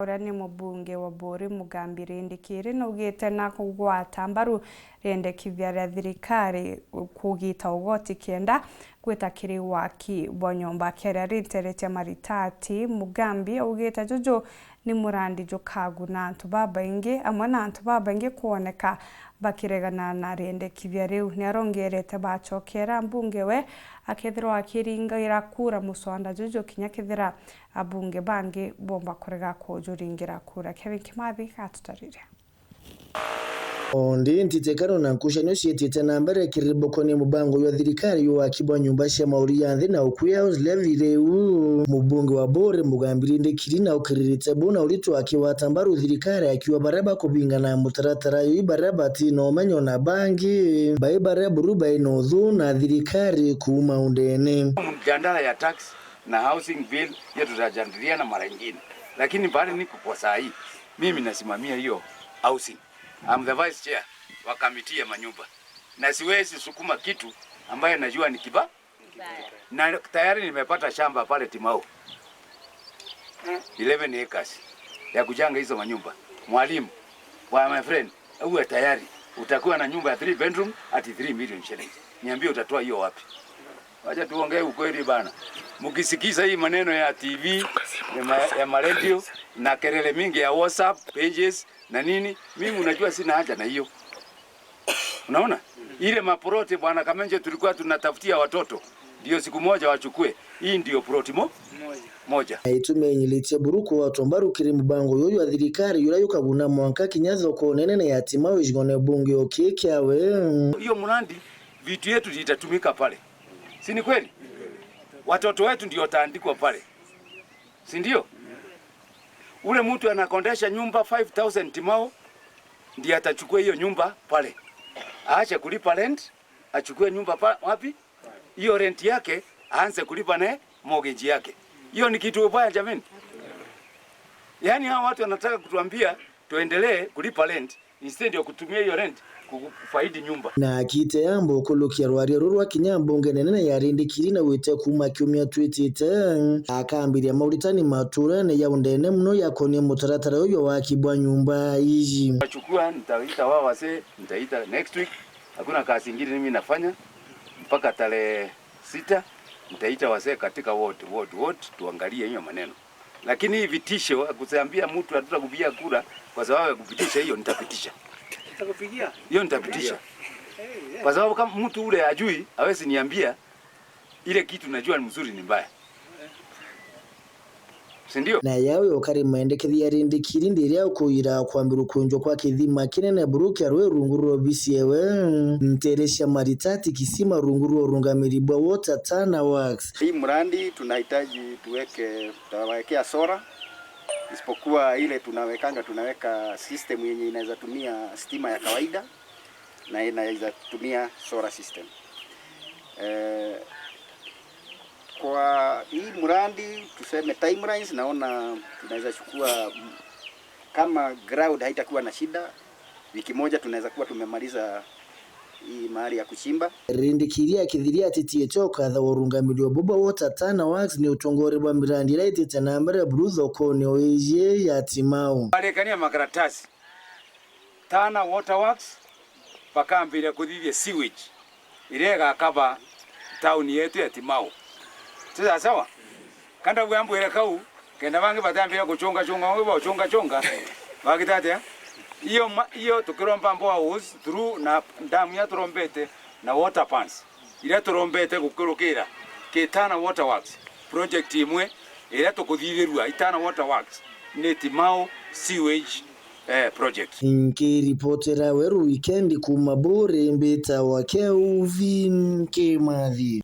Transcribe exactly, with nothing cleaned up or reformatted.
Uria ni mubunge wa Buuri Mugambi Rindikiri naugite na kugwata mbaru riendekithia ria thirikari kugita ugoti kenda gwita kiri waki bwa nyomba. Akiaria rinteretia maritati, Mugambi augite juju ni murandi jukaguna antu babaingi, amwe na antu babaingi kwoneka bakiregana na riendekithia riu. Niarongerete bacokera mbunge we akethirwa akiringira kura muswanda juju kinya kethira abunge bangi bomba kurega kujuringira kura. Kevin Kimathi gatutariria. Ondi ntitekano na nkucanio ciitite na mbere kiri bukonia mubango jwa thirikari jwa waki bwa nyumba cia mauri ya nthi na ukui house levy riu. Mubunge wa Buuri Mugambi Rindikiri na ukiririte bu na uritu akigwata mbaru thirikari akiuga baria bakubingana na mutaratara juu baria bati na umenyo na bangi bai baria buru bai na uthu na thirikari kuuma undene. Mjadala ya tax na housing bill hiyo tutajadiliana mara ingine, lakini pale niko kwa saa hii, mimi nasimamia hiyo housing. I'm the vice chair wa kamiti ya manyumba na siwezi sukuma kitu ambaye najua ni kiba na tayari nimepata shamba pale Timau, eleven acres ya kujenga hizo manyumba. Mwalimu, bwana, my friend, uwe tayari, utakuwa na nyumba ya three bedroom at three million shillings. Niambie, utatoa hiyo wapi? Wacha tuongee ukweli bana. Mkisikiza hii maneno ya T V, ya ma-, ya maredio na kelele mingi ya WhatsApp pages na nini, mimi unajua sina haja na hiyo. Unaona? Ile maploti, bwana Kamenje, tulikuwa tunatafutia watoto, ndio siku moja wachukue. Hii ndio ploti mo-, moja. Na itumi inyilitie buru kugwatwa mbaru kiri mubango juju jwa thirikari juria jukaguna mwanka kinya thoko nene ya Timau icigone bunge o kii kiawe. Hiyo mradi, vitu yetu zitatumika pale. Si ni kweli? Watoto wetu ndio wataandikwa pale. Si ndio? Ule mtu anakondesha nyumba five thousand Timau ndiye atachukua hiyo nyumba pale. Aache kulipa rent, achukue nyumba pa-, wapi? Hiyo rent yake aanze kulipa na mortgage yake. Hiyo ni kitu ubaya jameni. Yaani hawa watu wanataka kutuambia tuendelee kulipa rent instead ya kutumia hiyo rent ku-, kufaidi nyumba. Na akite ambo kulukia rwaria ruru rwa kinya mbunge nene ya Rindikiri na gwite kuuma kiumia twitite, akambiria mauritani maturene ya undene muno yakonie mutaratara uyu wa waki bwa nyumba iji. Nachukua, nitaita wao wasee, nitaita next week. Hakuna kazi ingine mimi nafanya mpaka tarehe sita, nitaita wasee katika ward, ward, ward, tuangalie hiyo maneno. Lakini hii vitisho ya kuambia mtu hatutakupigia kura kwa sababu ya kupitisha hiyo, nitapitisha. Nitakupigia? Hiyo nitapitisha. Eh, eh. Kwa sababu kama mtu ule ajui, hawezi niambia ile kitu najua ni mzuri ni mbaya. Si ndio? Na yawe ukari mwendekithia Rindikiri ndiria ukuira kwambirwa kunjwa kwa kithima kinene buru kia rwi rungu rwa obisi ewe. Ntere cia Maritati Kisima rungu rwa urungamiri bwa Water Tana Works. Hii mradi tunahitaji tuweke, tutawekea solar, isipokuwa ile tunawekanga, tunaweka system yenye inaweza tumia stima ya kawaida na inaweza tumia solar system. Eh, kwa hii mradi tuseme timelines, naona tunaweza chukua, kama ground haitakuwa na shida, wiki moja tunaweza kuwa tumemaliza hii mahali ya kuchimba. Rindikiri akithiria atitiite ukatha wa urungamiri wa Buba Water Tana Works ni utongoria bwa mirandi iria itite na mbere buru thokone o iji ya Timau. Barekania makaratasi Tana Water Works, bakambiria kuthithia sewage iria igakaba tauni yetu ya Timau. Ti sawa sawa? Kanda bwambwire kau, kenda bangi batambire guchungachunga, ungi bauchungachunga, bagita atia? Iyo ma-, iyo tukiromba boreholes through na damu ya turombete na water pans, iria turombete gukurukira ki Tana Water Works, project imwe iria tukuthithirua i Tana Water Works ni Timau sewage, eh, project. Nkiripotera Weru Weekend kuuma Buuri, mbitawa Kelvin Kimathi.